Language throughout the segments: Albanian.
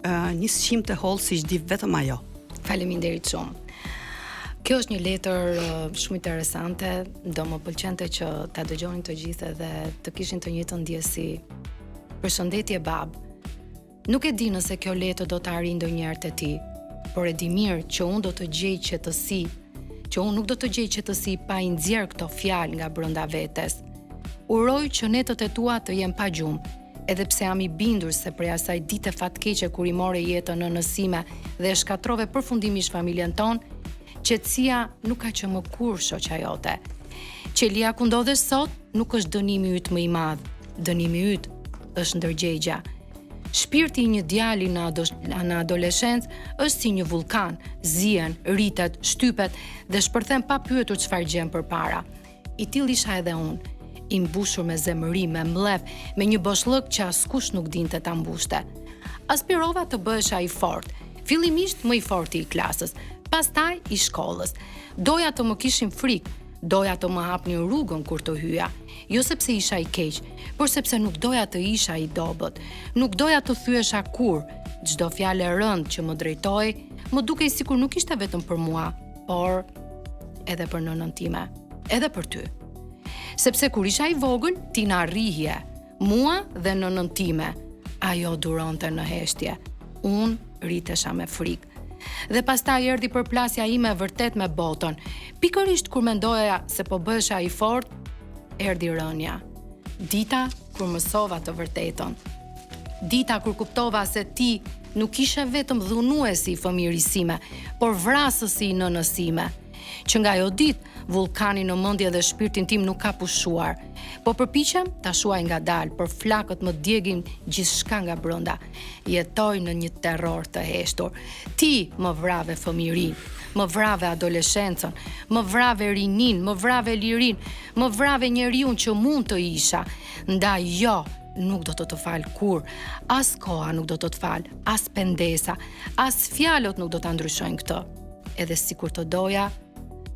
uh, një sqimë të hollë siç di vetëm ajo. Faleminderit shumë. Kjo është një letër shumë interesante, do më pëlqente që ta dëgjonin të gjithë edhe të kishin të njëjtën ndjesi. Përshëndetje babë. Nuk e di nëse kjo letër do të arrijë ndonjëherë te ti, por e di mirë që unë do të gjej qetësi, që unë nuk do të gjej qetësi pa i nxjerrë këto fjalë nga brenda vetes. Uroj që netët e tua të jenë pa gjumë, edhe pse jam i bindur se prej asaj dite fatkeqe kur i more jetën nënës sime dhe e shkatërrove përfundimisht familjen tonë, qetësia nuk ka qenë më kurrë shoqja jote. Qelia ku ndodhesh sot nuk është dënimi yt më i madh, dënimi yt është ndërgjegja. Shpirti i një djali në, ado, në adoleshencë është si një vullkan, zien, rritet, shtypet dhe shpërthen pa pyetur çfarë gjen përpara. I tillë isha edhe unë, i mbushur me zemërim, me mllef, me një boshllëk që askush nuk dinte ta mbushte. Aspirova të bëhesha i fortë, fillimisht më i forti i klasës, pastaj i shkollës. Doja të më kishin frikë, doja të më hapnin rrugën kur të hyja. Jo sepse isha i keq, por sepse nuk doja të isha i dobët. Nuk doja të thyesha kurrë. Çdo fjalë e rëndë që më drejtohej, më dukej sikur nuk ishte vetëm për mua, por edhe për nënën time, edhe për ty. Sepse kur isha i vogël, ti na rrihje, mua dhe nënën time. Ajo duronte në heshtje. Unë rritesha me frikë. Dhe pastaj erdhi përplasja ime e vërtetë me botën. Pikërisht kur mendoja se po bëhesha i fortë, erdhi rënia. Dita kur mësova të vërtetën. Dita kur kuptova se ti nuk ishe vetëm dhunuesi i fëmijërisë sime, por vrasësi i nënës sime. Që nga ajo ditë, vullkani në mendje dhe shpirtin tim nuk ka pushuar. Po përpiqem ta shuaj ngadalë, por flakët më djegin gjithçka nga brenda. Jetoj në një terror të heshtur. Ti më vrave fëmijërinë, më vrave adoleshencën, më vrave rininë, më vrave lirinë, më vrave njeriun që mund të isha. Ndaj jo, nuk do të të fal kurrë. As koha nuk do të të falë, as pendesa, as fjalët nuk do ta ndryshojnë këtë. Edhe sikur të doja,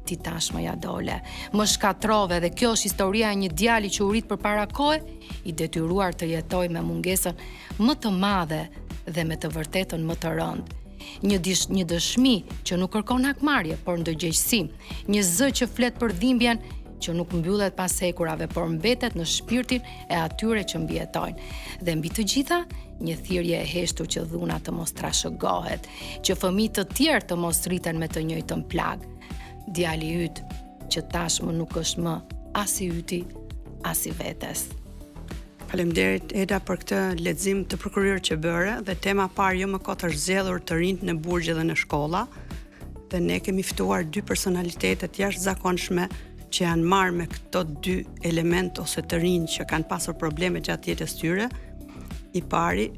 ti tashmë ia dole. Më shkatërrove dhe kjo është historia e një djali që u rrit përpara kohe, i detyruar të jetojë me mungesën më të madhe dhe me të vërtetën më të rëndë. Një dish, një dëshmi që nuk kërkon hakmarrje, por ndërgjegjësim, një zë që flet për dhimbjen që nuk mbyllet pas hekurave, por mbetet në shpirtin e atyre që mbijetojnë. Dhe mbi të gjitha, një thirrje e heshtur që dhuna të mos trashëgohet, që fëmijë të tjerë të mos rriten me të njëjtën plagë. Djali yt, që tashmë nuk është më as i yti, as i vetes. Faleminderit Eda për këtë lexim të përkryer që bëre dhe tema e parë jo më kot është zgjedhur të rinjtë në burgje dhe në shkolla. Dhe ne kemi ftuar dy personalitete të jashtëzakonshme që janë marrë me këto dy elementë ose të rinj që kanë pasur probleme gjatë jetës tyre. I pari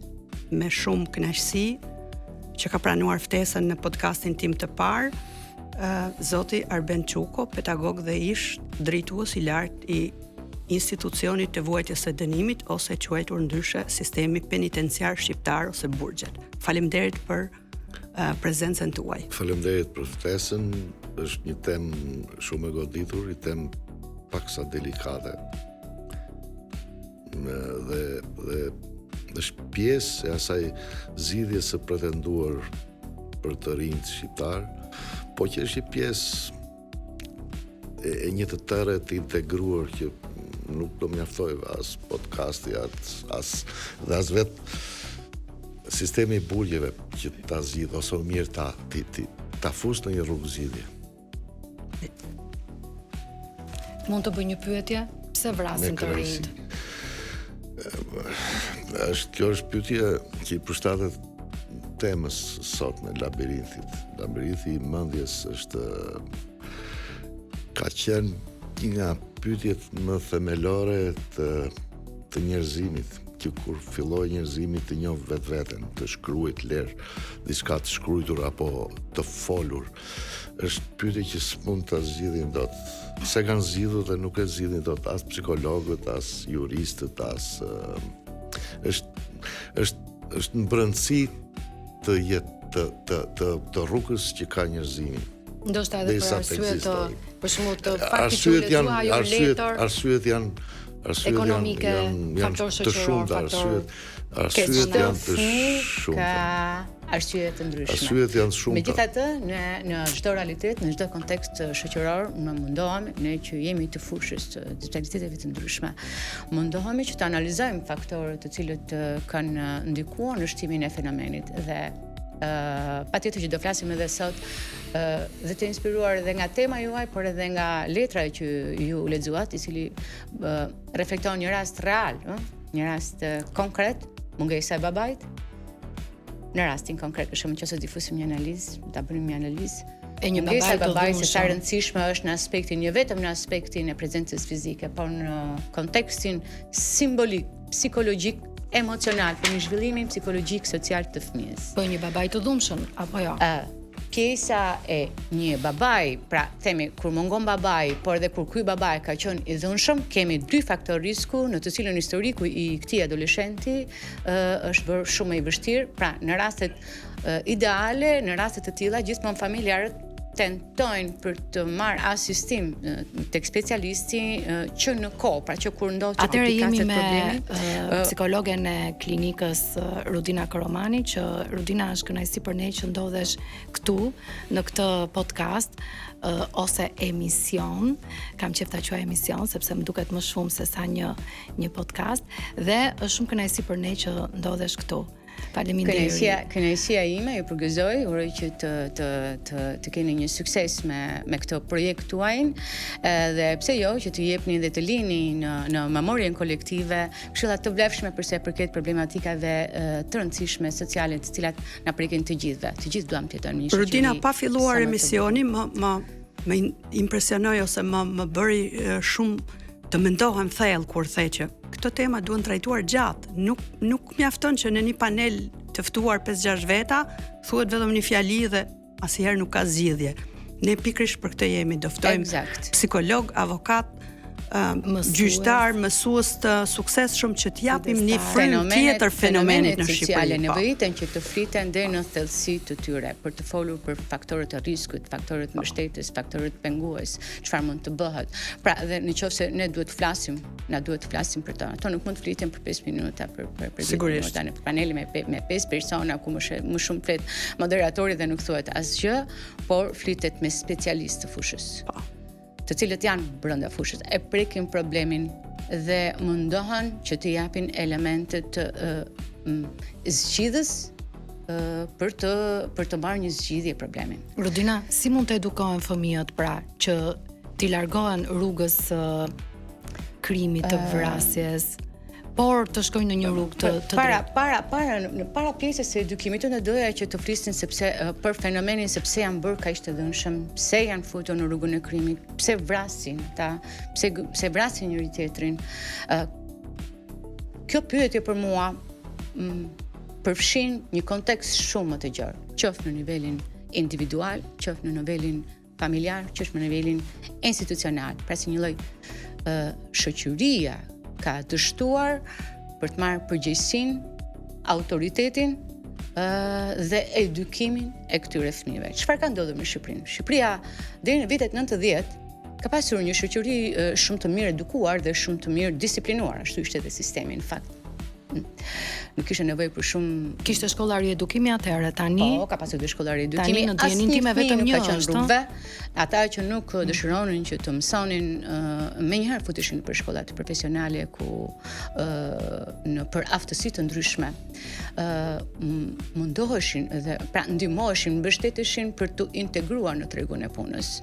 me shumë kënaqësi që ka pranuar ftesën në podcastin tim të parë, uh, zoti Arben Çuko, pedagog dhe ish drejtues i lartë i institucionit të vuajtjes së dënimit ose quajtur ndryshe sistemi penitenciar shqiptar ose burgjet. Faleminderit për prezencën tuaj. Faleminderit për ftesën, është një temë shumë e goditur, një temë paksa delikate. Me, dhe dhe është pjesë e asaj zgjidhjes së pretenduar për të rinjtë shqiptarë, po që është një pjesë e, e një të tëre të integruar që nuk do mjaftojë as podcasti, as, as dhe as vetë sistemi i burgjeve që ta zgjidhë ose më mirë ta ti, ti, ta fusë në një rrugë zgjidhje. Mund të bëj një pyetje? Pse vrasin të rinjtë? Është kjo është pyetje që i përshtatet temës sotme labirinthit. Labirinthi i mendjes është ka qenë një nga pyetjet më themelore të të njerëzimit, që kur filloi njerëzimi të njohë vetveten, të shkruajë të lerë diçka të shkruajtur apo të folur, është pyetje që s'mund ta zgjidhin dot. S'e kanë zgjidhur dhe nuk e zgjidhin dot as psikologët, as juristët, as është është është në brendësi të jetë të të të të rrugës që ka njerëzimi. Ndoshta edhe për arsye të, për shembull të faktit që u lexua ajo letër. Arsyet janë arsyet ekonomike, janë, janë faktor shoqëror, faktor arsyet. Arsyet janë të shumta. Ka arsye të ndryshme. Arsyet janë të shumta. Megjithatë, në në çdo realitet, në çdo kontekst shoqëror, ne mundohemi, ne që jemi të fushës të specialiteteve të ndryshme, mundohemi që të analizojmë faktorët të cilët kanë ndikuar në shtimin e fenomenit dhe Uh, patjetër që do flasim edhe sot uh, dhe të inspiruar edhe nga tema juaj, por edhe nga letra që ju lexuat, i cili uh, reflekton një rast real, ëh, një rast konkret, mungesa e babait. Në rastin konkret, për shembull, nëse t'i fusim një analizë, ta bënim një analizë, e një mungesa e babait se sa e rëndësishme është në aspektin jo vetëm në aspektin e prezencës fizike, por në kontekstin simbolik, psikologjik, emocional për një zhvillimin psikologjik social të fëmijës. Po një babai të dhunshëm apo jo? Ë, pjesa e një babai, pra themi kur mungon babai, por edhe kur ky babai ka qenë i dhunshëm, kemi dy faktorë risku në të cilën historiku i këtij adoleshenti është bërë shumë më i vështirë. Pra, në rastet ideale, në raste të tilla gjithmonë familjarët tentojnë për të marrë asistim tek specialisti që në kohë, pra që kur ndodh që Atëherë jemi me problemi, psikologen e klinikës Rudina Koromani, që Rudina është kënaqësi për ne që ndodhesh këtu në këtë podcast ose emision, kam qejf ta quaj emision sepse më duket më shumë se sa një një podcast dhe është shumë kënaqësi për ne që ndodhesh këtu. Faleminderit. Kënaqësia, kënaqësia ime, ju përgëzoj, uroj që të të të të keni një sukses me me këtë projekt tuajin, dhe pse jo që të jepni dhe të lini në në memorien kolektive këshilla të vlefshme për sa i përket problematikave të rëndësishme sociale të cilat na prekin të gjithëve. Të gjithë duam të jetojmë në një shoqëri. Rudina pa filluar emisioni më më më impresionoi ose më më bëri shumë të mendohem thellë kur the që këto tema duhen trajtuar gjatë. Nuk nuk mjafton që në një panel të ftuar 5-6 veta thuhet vetëm një fjali dhe asnjëherë nuk ka zgjidhje. Ne pikërisht për këtë jemi, do ftojmë exact. psikolog, avokat, um, gjyqtar, mësues të suksesshëm që të japim një frymë tjetër fenomenit në Shqipëri. Sociale po. nevojiten që të fliten deri në thellësi të tyre për të folur për faktorët e riskut, faktorët mbështetës, faktorët pengues, çfarë mund të bëhet. Pra, dhe në qoftë se ne duhet të flasim, na duhet të flasim për to. Ato nuk mund të fliten për 5 minuta, për për për 10 minuta në panel me me 5 persona ku më shumë më shumë flet moderatori dhe nuk thuhet asgjë, por flitet me specialistë të fushës. Po. Të cilët janë brenda fushës, e prekin problemin dhe mundohen që të japin elemente të uh, zgjidhës për të për të marrë një zgjidhje problemin. Rudina, si mund të edukohen fëmijët pra që t'i largohen rrugës së krimit të vrasjes, por të shkojnë në një rrugë të të para drejtë. para para në para pjesës së edukimit unë doja që të flisnin sepse për fenomenin se pse janë bërë kaq të dhunshëm, pse janë futur në rrugën e krimit, pse vrasin ata, pse pse vrasin njëri tjetrin. Kjo pyetje për mua mm, përfshin një kontekst shumë më të gjerë, qoftë në nivelin individual, qoftë në nivelin familjar, qoftë në nivelin institucional. Pra si një lloj ë shoqëria ka dështuar për të marrë përgjegjësinë, autoritetin ë dhe edukimin e këtyre fëmijëve. Çfarë ka ndodhur me Shqipërinë? Shqipëria deri në vitet 90 ka pasur një shoqëri shumë të mirë edukuar dhe shumë të mirë disiplinuar, ashtu ishte edhe sistemi në fakt. Nuk kishte nevojë për shumë Kishte shkolla riedukimi atëherë, tani Po, ka pasur dy shkolla riedukimi. Tani në dijeninë time vetëm një ka qenë rrugëve. Ata që nuk mm. dëshironin që të mësonin uh, menjëherë futeshin për shkollat profesionale ku uh, në për aftësi të ndryshme uh, mundoheshin dhe pra ndihmoheshin, mbështeteshin për t'u integruar në tregun e punës.